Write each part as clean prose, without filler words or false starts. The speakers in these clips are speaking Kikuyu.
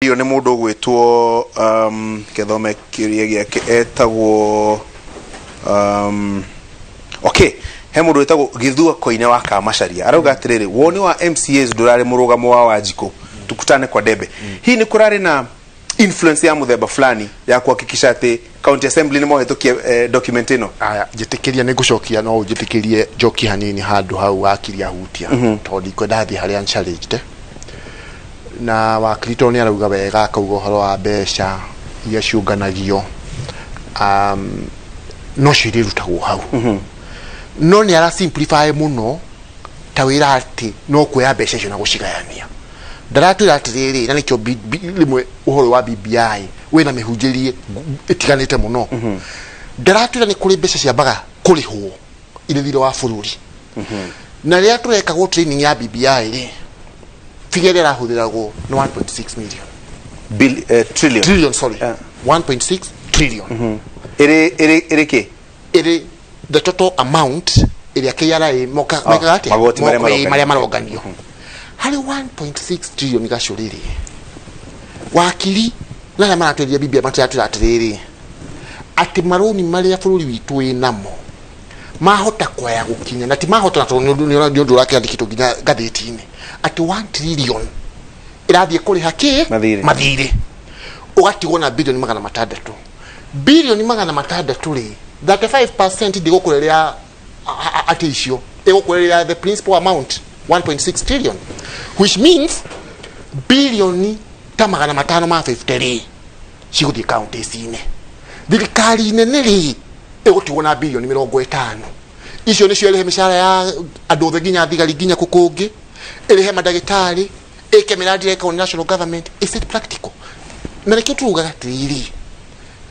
Nĩ mũndũ ũgwĩtwo gĩthome kĩũria gĩake etagwo okay, he mũndũ wĩtagwo Gĩthua Koine wa Kamacaria, arauga atĩrĩrĩ, woni wa MCAs ndũrarĩ mũrũgamo wa Wanjikũ, tukutane kwa debe. Hihi nĩ kũrarĩ na influence ya mũthemba fulani ya kuhakikisha atĩ county assembly nĩ mohĩtũkie document ĩno? Aya, njĩtĩkĩria nĩ ngũcokia, no ũnjĩtĩkĩrie njokie hanini handũ hau wakiri ahutia, tondũ ndikwenda thiĩ harĩa unchallenged. Na wakiri tondũ nĩ arauga wega, akauga ũhoro wa mbeca iria ciũnganagio, no cio irĩrutagwo hau, no nĩ ara simplify mũno ta wĩra atĩ no kuoya mbeca icio na gũcigayania. Ndaratwĩra atĩrĩrĩ, na nĩkĩo rĩmwe ũhoro wa BBI wĩna mĩhunjĩrie ĩtiganĩte mũno. Ndaratwĩra nĩ kũrĩ mbeca ciambaga kũrĩhwo irĩ thirĩ wa bũrũri, na rĩrĩa tũrekagwo training ya BBI rĩ, figure ĩrĩa ĩrahũthĩragwo nĩ 1.6 million. Bill, trillion. Trillion, sorry. 1.6 trillion. Ĩrĩ kĩ? Ĩrĩ the total amount ĩrĩa KRA moka Oh, mekaga atĩa? Magoti marĩa marũganio. Marĩa maronganio. Maronganio harĩ 1.6 trillion. Gacũrĩrĩ, wakiri na arĩa maratwĩria BBI matiratwĩra atĩrĩrĩ, atĩ marũni marĩa bũrũri witũ wĩ namo mahota kwaya gũkinya, na ti mahota, na tondũ nĩ ũndũ ũrakĩandĩkĩtwo nginya ngathĩti-inĩ atĩ 1 trillion ĩrathiĩ kũrĩha kĩ? Mathirĩ. Mathirĩ. Ũgatigwo na bilioni 600. Bilioni 600 rĩ, 35% ndĩgũkũrĩrĩa atĩ icio ĩgũkũrĩrĩa the principal amount 1.6 trillion, which means bilioni ta 550 rĩ, cigũthiĩ counties-inĩ. Thirikari nene rĩ, ĩgũtigwo na bilioni 50. Icio nĩcio ĩrĩhe mĩcara ya andũ othe, nginya thigari, nginya kũkũngĩ, ĩrĩhe mandagĩtarĩ, ĩke mĩradi ĩrekagwo nĩ national government. Is it practical? Na nĩkĩo tugaga atĩrĩrĩ,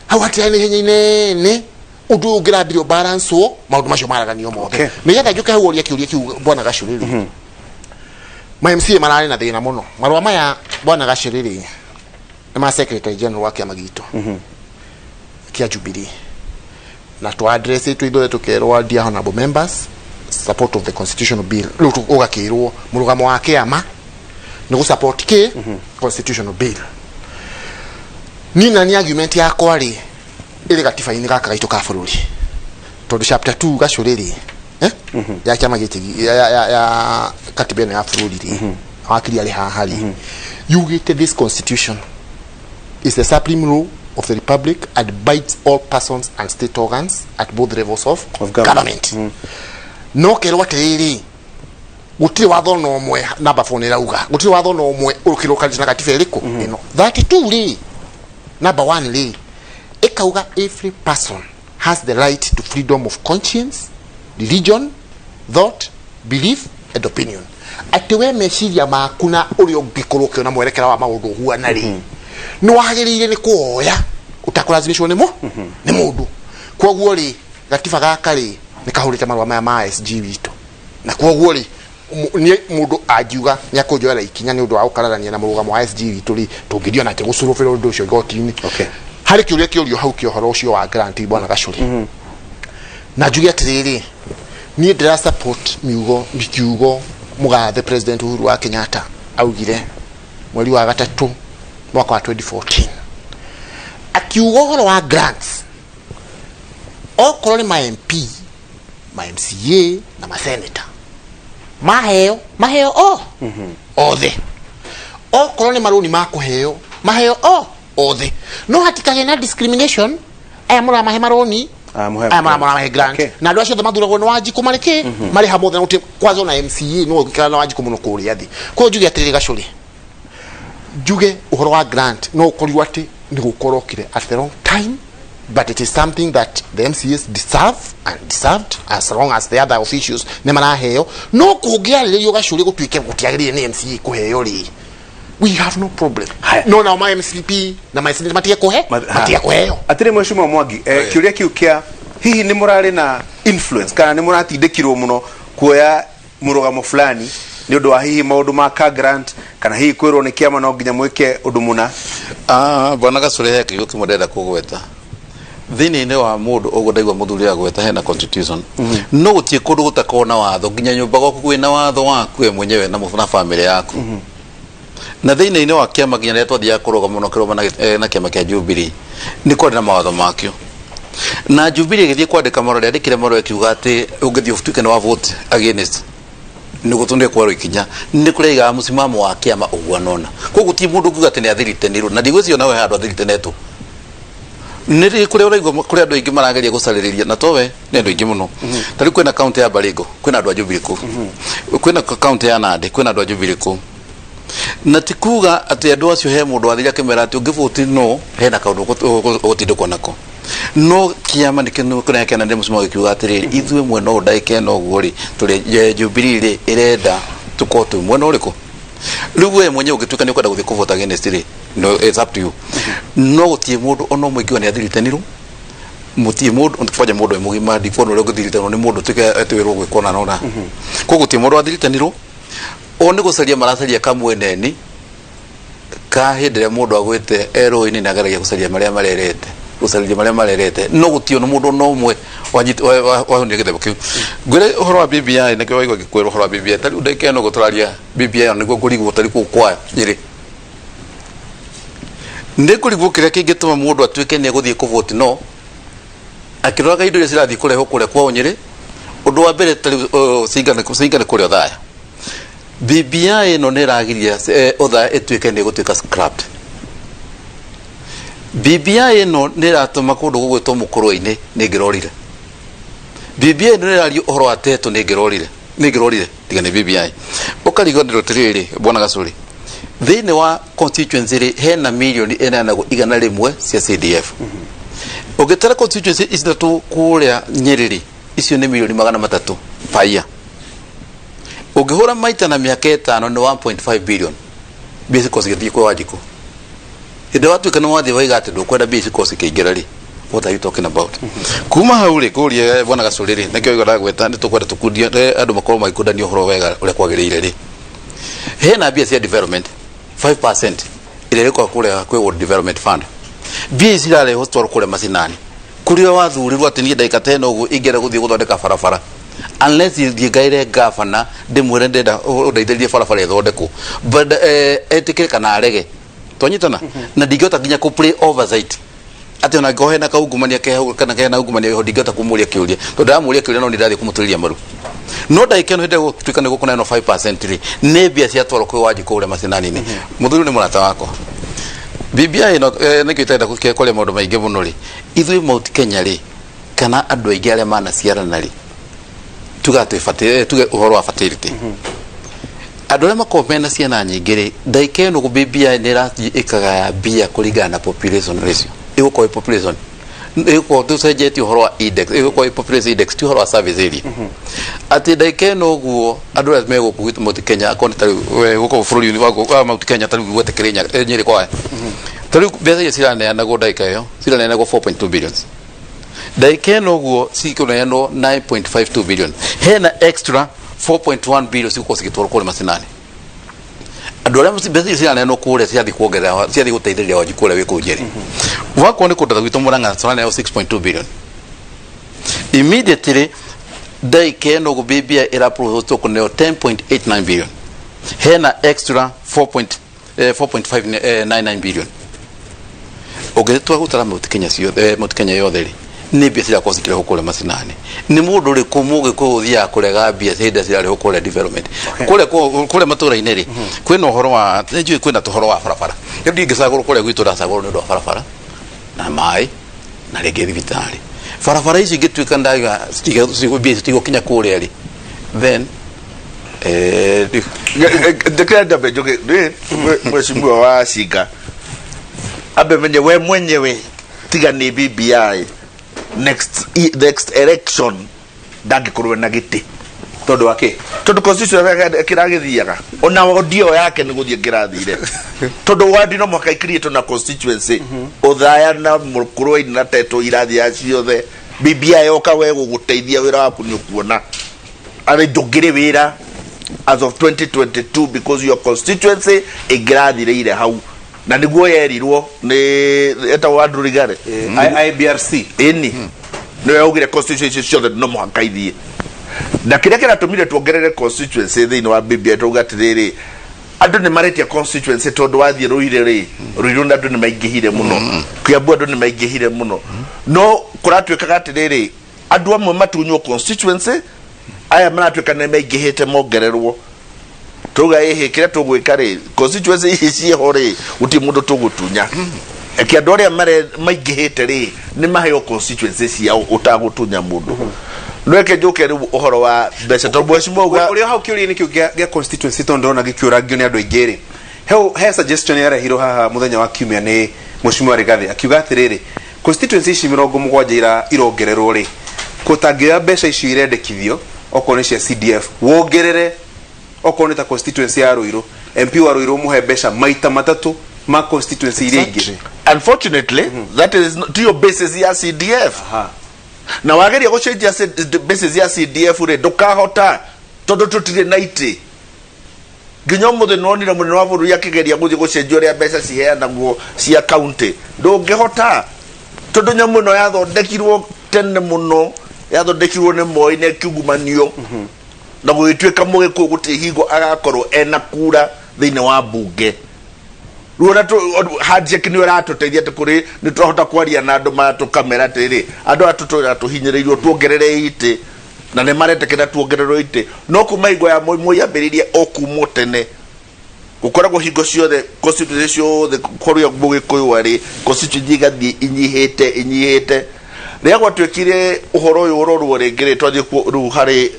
hau hatirarĩ na ihenya inene. Ũndũ ũyũ ũngĩrambirio balance maũndũ macio maraganio mothe, nĩgetha njũke hau ũrie kĩũria kĩu, bwana Gacũrĩrĩ. Ma MCA mararĩ na thĩna mũno. Marũa maya, bwana Gacũrĩrĩ, nĩ ma secretary general wa kĩama gitũ kĩa Jubilee, na twa address itũ ithuothe, tũkerwo, "Dear honorable members, support of the constitutional bill." Rĩu ũgakĩrwo mũrũgamo wa kĩama nĩ gũ support kĩ? Constitutional bill. Niĩ na nĩ argument yakwa rĩ, ĩrĩ gatiba-inĩ gaka gaitũ ka bũrũri, tondũ chapter 2, Gacũrĩrĩ, eh? Ya kĩama gĩkĩ ya katiba ĩno ya bũrũri rĩ, wakiri arĩ haha rĩ, yugĩte, "This constitution is the supreme law of the republic and binds all persons and state organs at both levels of, of government." Government. No kerwo atĩrĩrĩ, gũtirĩ watho na ũmwe, number 4 nĩ ĩrauga gũtirĩ watho na ũmwe ũkĩrũkanĩte na katiba ĩrĩkũ ĩno. 32 rĩ, number 1 rĩ, ĩkauga, "Every person has the right to freedom of conscience, religion, thought, belief and opinion." Atĩ we meciria maku na ũrĩa ũngĩkorwo ũkĩona mwerekera wa maũndũ ũhuana rĩ, nĩ wagĩrĩire nĩ kuoya ũtakũracimicwo nĩ mũndũ. Koguo rĩ, gatiba gaka rĩ, nĩ kahũrĩte marũa maya ma SG witũ, na koguo rĩ, niĩ mũndũ angiuga nĩ akũnjoera ikinya nĩ ũndũ wa gũkararania na mũrũgamo wa SG witũ rĩ, tũngĩthiĩ onake gũcurũbĩra ũndũ ũcio igoti-inĩ. Harĩ kĩũria kĩũrio hau kĩa ũhoro ũcio wa grant, bwana Gacũrĩ, na njuge atĩrĩrĩ, niĩ ndĩra support miugo kiugo mũgathe President Uhuru wa Kenyatta augire mweri wa gatatũ mwaka wa 2014, akiuga ũhoro wa grants, okorwo nĩ ma MP, ma MCA na ma senator, maheo, maheo o othe. Okorwo nĩ marũni ma kũheo, maheo o othe, no hatikagĩe na discrimination, aya mũramahe marũni, Aya mũhe aya mũramahe grant. Na andũ acio othe mathuragwo nĩ Wanjikũ marĩ kĩ marĩ hamwe othe, na gũtirĩ kwanza ona MCA no ũngĩikara na Wanjikũ mũno kũrĩa thĩ. Koguo njuge atĩrĩrĩ, Gacũrĩ, njuge ũhoro wa grant no ũkorirwo atĩ nĩ gũkorokire at the wrong time, but it is something that the MCAs deserve and deserved as long as the other officials nĩ maraheo. No kũngĩarĩrĩrio, Gacũrĩ, gũtuĩke gũtiagĩrĩire nĩ MCA kũheo rĩ, we have no problem. Haya. No nao ma MCP na ma SNP matige kũhe matige kũheo. Atĩrĩ, mheshimiwa Mwangi, kĩũria kĩu kĩa hihi nĩ mũrarĩ na influence kana nĩ mũratindĩkirwo mũno kuoya mũrũgamo fulani nĩ ũndũ wa hihi maũndũ ma ka grant, kana hihi kwĩrwo nĩ kĩama no nginya mwĩke ũndũ mũna? Ah, bwana Gacũrĩ, he kiugo kĩmwe ndĩrenda kũgweta thĩinĩ-inĩ wa mũndũ ũguo. Ndaigua mũthuri agweta hena constitution, no gũtirĩ kũndũ gũtakorwo na watho. Nginya nyũmba gwaku kwĩna watho waku we mwenyewe na family yaku. Na thĩinĩ-inĩ wa kĩama nginya rĩrĩa twathiaga kũrũgama mũno kĩrũgama na kĩama kĩa Jubilee nĩ kwarĩ na mawatho makĩo. Na Jubilee ĩgĩthiĩ kwandĩka marũa, rĩandĩkire marũa ĩkiuga atĩ ũngĩthiĩ ũtuĩke nĩ wa vote against nĩguo tũndĩ kwerwo ikinya nĩ kũraigaga mũsimamo wa kĩama ũguo nona. Koguo ti mũndũ ũngiuga atĩ nĩ athiritenirwo na ndigwĩciria nawe handũ athiritenetwo. Nĩ kũrĩa ũraigua kũrĩ andũ aingĩ marageria gũcarĩrĩria na towe nĩ andũ aingĩ mũno. Ta rĩu kwĩna kaunti ya Baringo kwĩna andũ a Jubilee kũu, kwĩna kaunti ya Nandi kwĩna andũ a Jubilee kũu, na ti kuga atĩ andũ acio he mũndũ wathire akĩmera atĩ ũngĩvoti no hena kaũndũ ũgũtindĩkwo nako. No kĩama nĩ kĩrĩa kĩananire mũcimo gĩkiuga atĩrĩrĩ, ithuĩ mwena ũyũ ndagĩka ĩno ũguo rĩ tũrĩ Jubilee rĩ ĩrenda tũkorwo twĩ mwena ũrĩkũ. Rĩu we mwenyewe ũngĩtuĩka nĩ ũkwenda gũthiĩ kũvota against rĩ, no, it's up to you. No gũtirĩ mũndũ ona ũmwe ingiuga nĩ athiritanirwo, mũtirĩ mũndũ kwanja mũndũ wĩ mũgima ndikuona ũrĩa ũngĩthiritanwo nĩ mũndũ tuĩke atĩ wĩrwo gwĩkwo na nona. Koguo gũtirĩ mũndũ wathiritanirwo, o nĩ gũcaria maracaria kamweneni ka hĩndĩ ĩrĩa mũndũ agwĩte e rũĩ-inĩ nĩ ageragia gũcaria marĩa marerete, gũcaria marĩa marerete, no gũtirĩ ona mũndũ ona ũmwe wahonire gĩthemba kĩu. Ngwĩre ũhoro wa BBI, nĩkĩo waigua ngĩkwĩra ũhoro wa BBI. Ta rĩu ndagĩka ĩno ũguo tũraria BBI nĩguo ngũrigwo ta rĩu kũu kwa Nyĩrĩ nĩ ngũrigwo kĩrĩa kĩngĩtũma mũndũ atuĩke nĩ egũthiĩ kũvoti no akĩroraga indo iria cirathiĩ kũrehwo kũrĩa kwao Nyĩrĩ. Ũndũ wa mbere ta rĩu Cinga nĩ kũrĩa Othaya, BBI ĩno nĩ ĩragiria Othaya ĩtuĩke nĩ ĩgũtuĩka scrapped. BBI ĩno nĩ ĩratũma kũndũ gũgwĩtwo Mũkũrwe-inĩ nĩ ngĩrorire. BBI ĩno nĩ ĩraria ũhoro wa Teto nĩ ngĩrorire, nĩ ngĩrorire tiga nĩ BBI. Ũkariganĩrwo atĩrĩrĩ, bwana Gacũrĩ, thĩinĩ wa constituency rĩ hena mirioni ĩneanagwo 100 cia CDF. Ũngĩtara constituency ithatũ kũrĩa Nyĩrĩ rĩ, icio nĩ mirioni 300 paia. Ũngĩhũra maita na mĩaka 5 nĩ 1.5 billion mbia cikorwo cigĩthiĩ kwĩ Wanjikũ. Hĩndĩ watuĩka nĩ wathiĩ waiga atĩ ndũkwenda mbia cikorwo cikĩingĩra rĩ, what are you talking about? Kuma hau rĩ, ngũrie bwana Gacũrĩ rĩ, nĩkĩo waigua ndagwĩta nĩ tũkwenda tũkundie andũ makorwo magĩkundania ũhoro wega ũrĩa kwagĩrĩire rĩ, hena mbia cia development 5% ĩrĩa ĩrĩkoragwo kũrĩa kwĩ World Development Fund. Mbia ici cirarehwo citwarwo kũrĩa macinani kũrĩa wathurirwo atĩ niĩ ndagĩka ta ĩno ũguo ingĩenda gũthiĩ gũthondeka barabara, unless thiĩ ngaĩre gavana ndĩmwĩre ndĩrenda ũndeithĩrĩrie barabara ĩthondekwo, but etĩkĩre kana arege, twanyitana na ndingĩhota nginya kũ play oversight atĩ ona angĩkorwo hena kaungumania keho kana kena ungumania wĩho ndingĩhota kũmũria kĩũria, tondũ ndamũria kĩũria no nĩ ndathiĩ kũmũtũrĩria maru. No ndagĩka ĩno hĩndĩ ĩrĩa gũtuĩka nĩ gũkũneanwo 5% rĩ, nĩ mbia ciatwarwo kwĩ Wanjikũ ũrĩa macinani-inĩ. Mũthuri nĩ mũrata wakwa. BBI ĩno nĩkĩo itenda kwaria maũndũ maingĩ mũno rĩ, ithuĩ Mount Kenya rĩ, kana andũ aingĩ arĩa manaciarana rĩ, tuga twĩ tuge ũhoro wa fertility, andũ arĩa makoragwo mena ciana nyingĩ rĩ, ndagĩka ĩno BBI nĩ ĩrathiĩ ĩkagaya mbia kũringana na population ratio. Ĩgũkorwo ĩ population, ĩgũkorwo tũcenjetie ũhoro wa index, ĩgũkorwo ĩ population index, ti ũhoro wa service area. Atĩ ndagĩka ĩno ũguo andũ arĩa me gũkũ gwitũ Mount Kenya, akorwo nĩ ta rĩu gũkũ bũrũri-inĩ wa Mount Kenya, ta rĩu gwete Kĩrĩnyaga, Nyĩrĩ kwaya, ta rĩu mbeca iria ciraneanagwo ndagĩka ĩyo ciraneanagwo 4.2 billions, ndagĩka ĩno ũguo cikũneanwo 9.52 billion, hena extra 4.1 billion cigũkorwo cigĩtwarwo kũrĩa macinani. Andũ arĩa mbeca icio ciraneanwo kũrĩa cirathiĩ kuongerera, cirathiĩ gũteithĩrĩria Wanjikũ ũrĩa wĩ kũu Nyĩrĩ. Wakorwo nĩ kũndũ ta gwitũ Murang'a tũraneanwo 6.2 billion immediately. Ndagĩka ĩno ũguo BBI ĩra kũneo 10.89 billion, hena extra 4.599 billion. Ũngĩtua gũtara Mount Kenya ciothe, Mount Kenya yothe rĩ, nĩ mbia cirakorwo cikĩrehwo kũrĩa macinani. Nĩ mũndũ ũrĩkũ mũgĩkũyũ ũthiaga kũrega mbia hĩndĩ ĩrĩa cirarehwo kũrĩa development kũrĩa kũrĩa matũra-inĩ rĩ? Kwĩna ũhoro wa nĩ njũĩ kwĩna tũhoro wa barabara. Rĩu ndingĩcagũrwo kũrĩa gwitũ, ndacagũrwo nĩ ũndũ wa barabara na maĩ na rĩngĩ thibitarĩ. Barabara ici ingĩtuĩka ndaiga mbia ici citigũkinya kũrĩa rĩ, then Ndekera ndambe njuge rĩ, mheshimiwa wa Cinga ambe menye we mwenyewe tiga nĩ BBI next election ndangĩkorwo na gĩtĩ. Tondũ wa kĩ? Tondũ constitution kĩragĩthiaga ona audio yake nĩ gũthiĩ kĩrathire, tondũ wadi no mũhaka icreate na constituency Othaya na Mũkũrwe na Teto irathiaga ciothe. BBI yoka we gũgũteithia wĩra waku nĩ ũkuona arĩ ndũngĩrĩ wĩra as of 2022 because your constituency ĩngĩrathirĩire hau na nĩguo yerirwo nĩ etagwo Andrew Rigare. IBRC. Ĩni nĩwe augire constituency ciothe no mũhaka ithiĩ, na kĩrĩa kĩratũmire tuongerere constituency thĩinĩ wa BBI, tauga atĩrĩrĩ, Andũ nĩ maretia constituency tondũ wathiĩ Rũirũ rĩ, Rũirũ na andũ nĩ maingĩhire mũno, Kiambu andũ nĩ maingĩhire mũno, no kũratuĩkaga atĩrĩrĩ, andũ amwe matunywo constituency, aya maratuĩka nĩ maingĩhĩte mongererwo. Tuga ĩhĩ kĩrĩa tũgwĩka rĩ, constituency ici ciĩho rĩ, gũtirĩ mũndũ tũgũtunya. Eke andũ arĩa maingĩhĩte rĩ, nĩ maheo constituency ciao ũtagũtunya mũndũ. No eke njũke rĩu ũhoro wa mbeca tondũ mheshimiwa uga Ũrĩa hau kĩũria-inĩ kĩu gĩa constituency, tondũ ndĩrona gĩkĩũrangio nĩ andũ aingĩ rĩ, he suggestion yarehirwo haha mũthenya wa kiumia nĩ Mheshimiwa Rigathi, akiuga atĩrĩrĩ, constituency ici 70 irongererwo rĩ, kũtangĩoya mbeca icio irendekithio okorwo nĩ cia CDF, wongerere okorwo nĩ ta constituency ya Ruiru, MP wa Ruiru mũhe mbeca maita matatũ ma constituency iria ingĩ. Unfortunately, that is not tiyo basis ya CDF. Na wageria gũcenjia basis ya CDF rĩ, ndũkahota tondũ tũtirĩ na itĩ. Nginya ũmũthĩ nĩwonire mũnene wa bũrũri akĩgeria gũthiĩ gũcenjia ũrĩa mbeca ciheanagwo cia county. Ndũngĩhota tondũ nyamũ ĩno yathondekirwo tene mũno, yathondekirwo nĩ Moi na ĩkiungumanio na gũgĩtuĩka Mũgĩkũyũ gũtirĩ hingo agakorwo ena kura thĩinĩ wa mbunge. Rĩu ona handshake nĩyo ĩratũteithia atĩ kũrĩ nĩ tũrahota kwaria na andũ matũkamera atĩrĩrĩ, andũ aya tũtũraga tũhinyĩrĩirio, tuongerere itĩ, na nĩ maretĩkĩra tuongererwo itĩ. No kuma hingo ya Moi, Moi ambĩrĩirie o kuma tene gũkoragwo hingo ciothe constituency ciothe kũrĩa Mũgĩkũyũ arĩ constituency igathiĩ inyihĩte inyihĩte. Rĩrĩa gwatuĩkire ũhoro ũyũ ũrorwo rĩngĩ rĩ, twathiĩ rĩu harĩ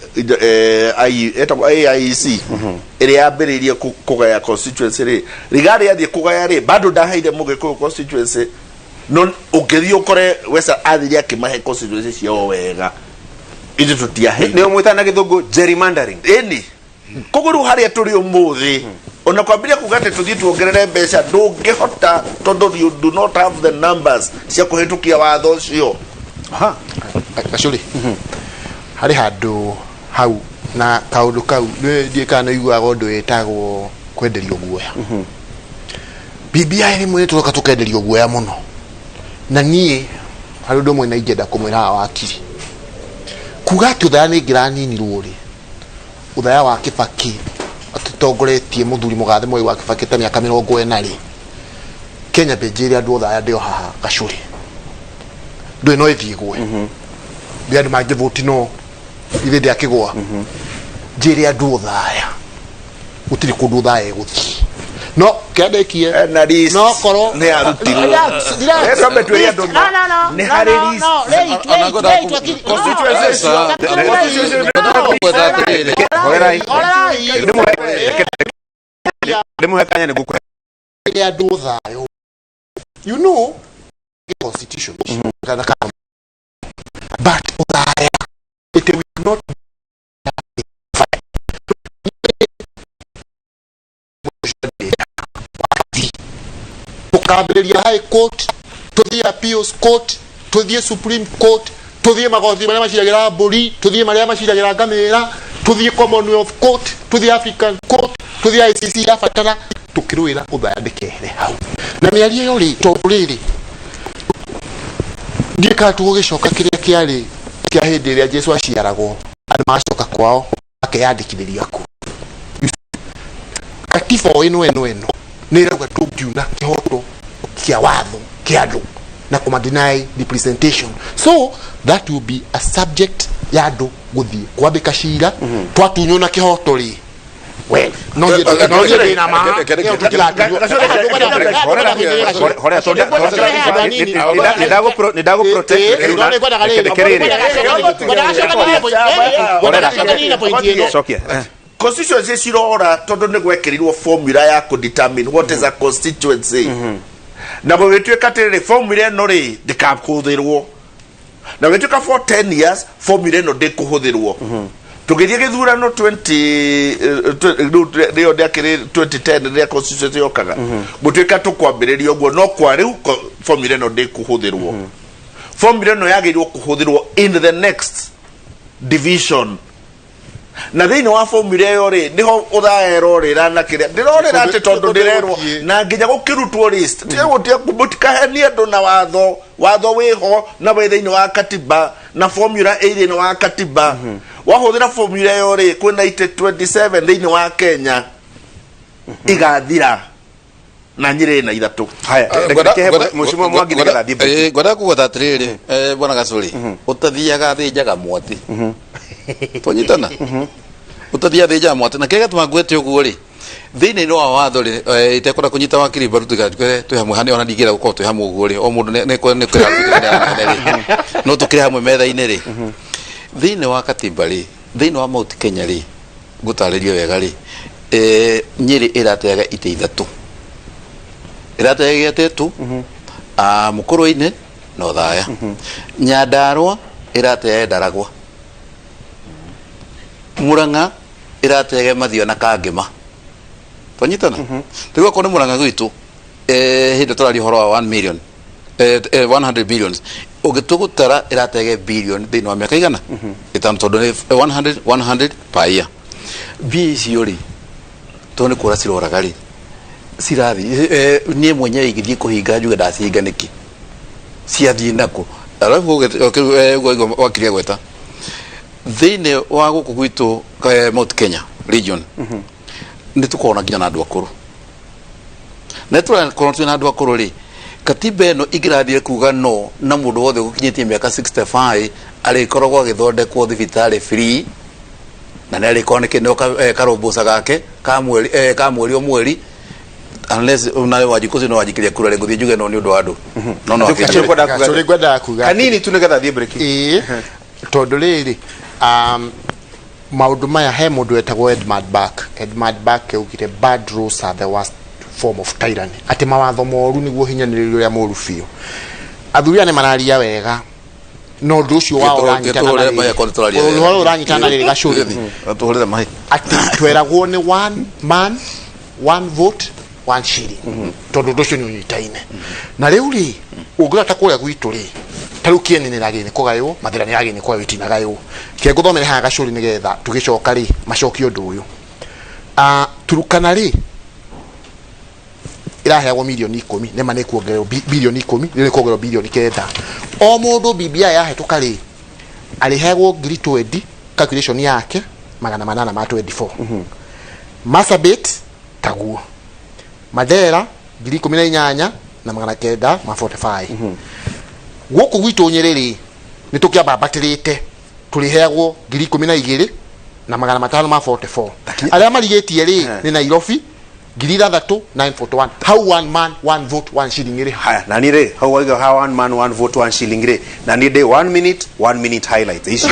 ĩtagwo AIEC ĩrĩa yambĩrĩirie kũgaya constituency rĩ, Rigathi athiĩ kũgaya rĩ, bado ndaheire Mũgĩkũyũ constituency, no ũngĩthiĩ ũkore Wesa athire akĩmahe constituency ciao wega, ithuĩ tũtiaheire. Nĩo mwĩtaga na gĩthũngũ gerrymandering. Ĩni koguo rĩu harĩa tũrĩ ũmũthĩ, ona kwambĩrĩria kuga atĩ tũthiĩ tuongerere mbeca ndũngĩhota tondũ you do not have the numbers cia kũhĩtũkia watho ũcio. Gacũrĩ harĩ handũ hau na kaũndũ kau ndiĩ kana nĩ ũiguaga ũndũ wĩtagwo kwenderio guoya. BBI rĩmwe nĩ tũroka tũkenderio guoya mũno, na niĩ harĩ ũndũ ũmwe na ingĩenda kũmwĩra haha wakiri kuga atĩ ũthaya nĩ ngĩraninirwo rĩ, ũthaya wa Kibaki atũtongoretie mũthuri mũgathe Moi wa Kibaki ta mĩaka 40 rĩ, Kenya mbĩnjĩre andũ othaya ndĩo haha gacũrĩ ndũĩ no ĩthiĩ gwe ndĩ andũ mangĩvũti no ithe ndĩakĩgwa njĩre andũ othaya gũtirĩ kũndũ ũthaya ĩgũthiĩ no kĩandĩkie Na list no korwo nĩ yarutirwo. Relax, relax. Reke twambe twĩre andũ No, no, no. nĩ No, harĩ no, list. no. Wait, wait, wait, wakili. Constituency Horerai. Horerai. Ndĩmũhe kanya nĩguo Ĩrĩ andũ thayũ, you know, constitution kana kana, but ũthaya it will not be tukambĩrĩria high court, tuthiĩ appeals court, tuthiĩ supreme court, tuthiĩ magoti marĩa maciragĩra mbũri, tuthiĩ marĩa maciragĩra ngamĩra, tuthiĩ commonwealth court, tuthiĩ African court, tuthiĩ ICC yabatara tukĩrũĩra ũthaya ndĩkehere hau na mĩario ĩyo rĩ, tondũ rĩrĩ ndiĩ kana tũgũgĩcoka kĩrĩa kĩarĩ kĩa hĩndĩ ĩrĩa Jesu aciaragwo, andũ magacoka kwao makeyandĩkithĩria kuo. Katiba o ĩno ĩno ĩno nĩ ĩrauga tũngiuna kĩhoto kĩa watho kĩa andũ na kũma deny representation, so that will be a subject ya andũ gũthiĩ kwambĩka cira twatunywo na kĩhoto rĩ. Well, no niĩ ndĩna ma ĩyo tũtiratunywo. Horea, tondũ nĩ ndagũ protect rĩu reke rĩrĩ. Cokia. Constituency cirora tondũ nĩ gwekĩrirwo formula ya kũdetermine what is a constituency, na gũgĩtuĩka atĩrĩrĩ, formula ĩno rĩ ndĩkahũthĩrwo, na gũgĩtuĩka for 10 years formula ĩno ndĩkũhũthĩrwo. Tũgĩthiĩ gĩthurano 20 rĩu rĩo rĩakĩrĩ 2010 rĩrĩa constituency yokaga, gũtuĩka tũkwambĩrĩria ũguo, no kwa rĩu formula ĩno ndĩkũhũthĩrwo. Formula ĩno yagĩrĩirwo kũhũthĩrwo in the next division, na thĩinĩ wa formula ĩyo rĩ, nĩho ũthaya ĩrorĩra na kĩrĩa ndĩrorĩra atĩ tondũ ndĩrerwo na nginya gũkĩrutwo list mũtikahenie andũ na watho. Watho wĩho na wĩ thĩinĩ wa katiba na formula ĩ thĩinĩ wa katiba. Wahũthĩra formula ĩyo rĩ, kwĩna itĩ 27 thĩinĩ wa Kenya. Igathira na Nyĩrĩ na ithatũ. Haya, reke he Mheshimiwa Mwangi nĩgetha athiĩ break. Ngwenda kugweta atiriri, bwana Gacuri, utathiaga thinjaga mwati, twanyitana, utathiaga thinjaga mwati, na kĩrĩa gĩatũma ngwete ũguo rĩ, thĩinĩ wa watho rĩ, itekwenda kũnyita wakiri mbaru tigatwĩre twĩ hamwe hani, ona ndingĩra gũkorwo twĩ hamwe ũguo rĩ, o mũndũ nĩ kwĩra no tũkĩrĩ hamwe metha-inĩ rĩ, thĩinĩ wa katiba rĩ, thĩinĩ wa Mount Kenya rĩ, ngũtarĩrie wega rĩ, Nyĩrĩ ĩrateaga itĩ ithatũ, ĩrateaga gĩatetũ, Mũkũrwe-inĩ na Othaya. Nyandarũa ĩrateaga Ndaragwa, Murang'a ĩrateaga Mathio na Kangĩma, twanyitana. Rĩu akorwo nĩ Murang'a gwitũ, hĩndĩ tũraria ũhoro wa 1 million, 100 billions, ũngĩtua gũtara ĩratege billion thĩinĩ wa mĩaka 500, tondũ nĩ 100 100 per year. Mbia icio rĩ, tondũ nĩ kũra ciroraga rĩ, cirathiĩ, niĩ mwenyewe ingĩthiĩ kũhinga njuge ndacihinga nĩkĩ, ciathiĩ nakũ? Alafu ũguo wakiria gweta thĩinĩ wa gũkũ gwitũ, Mount Kenya region, nĩ tũkorwo na nginya na andũ akũrũ, na tũrakorwo twĩna andũ akũrũ rĩ, katiba ĩno ingĩrathire kuga no na mũndũ wothe ũkinyĩtie mĩaka 65 arĩkoragwo agĩthondekwo thibitarĩ free, na nĩ arĩkorwo nĩ kĩneo karũmbũca gake ka mweri, ka mweri o mweri, unless nawe Wanjikũ ũcio no wanjikĩria kura rĩ, ngũthiĩ njuge no nĩ ũndũ wa andũ no Acio akĩnjĩre. ngwendaga kuga- Gacũrĩ ngwendaga kuga Kanini tu nĩgetha athiĩ break. Ĩĩ, tondũ rĩrĩ, maũndũ maya, he mũndũ wetagwo Edmund Burke. Edmund Burke augire, "Bad laws are the worst form of tyranny," atĩ mawatho moru nĩguo hinyanĩrĩrio ũrĩa mũru biũ. Athuri aya nĩ mararia wega, no ũndũ ũcio wao ũranyitana na Tũhũrĩre rĩrĩ. maĩ akorwo nĩtũraria wega. Ũhoro ũranyitana na rĩrĩ, Gacũrĩ, Tũhũrĩre maĩ. Atĩ tweragwo nĩ one man, one vote, one shilling, tondũ ũndũ ũcio nĩ ũnyitaine. Na rĩu rĩ, ũngĩrora ta kũrĩa gwitũ rĩ, ta rĩu Kĩeni nĩ ragĩrĩ nĩ kũgaywo, Mathĩra nĩ ragĩrĩ nĩ kũgaywo, itinagaywo. Ke ngũthomere haha, Gacũrĩ, nĩgetha tũgĩcoka rĩ macokie ũndũ ũyũ. Turukana rĩ, ĩraheagwo mirioni 10, nĩma nĩ kuongererwo birioni 10, rĩu nĩ kuongererwo birioni 9 o mũndũ. BBI yahĩtũka rĩ, arĩheagwo ngiri 20, calculation yake 824. Marsabit taguo, Mandera 18,945. Gũkũ gwitũ Nyĩrĩ rĩ, nĩ tũkĩambambatĩrĩte, tũrĩheagwo 12,544. Arĩa marigĩtie rĩ, nĩ Nairobi 6,941. Hau one man, one vote, one shilling ĩrĩ ha? Haya, nani rĩ, hau waiga ha one man, one vote, one shilling rĩ, na niĩ ndĩ 1 minute, 1 minute highlights icio.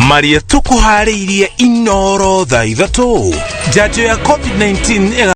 Maria tũkũharĩirie Inoro thaa 3 njanjo ya COVID-19.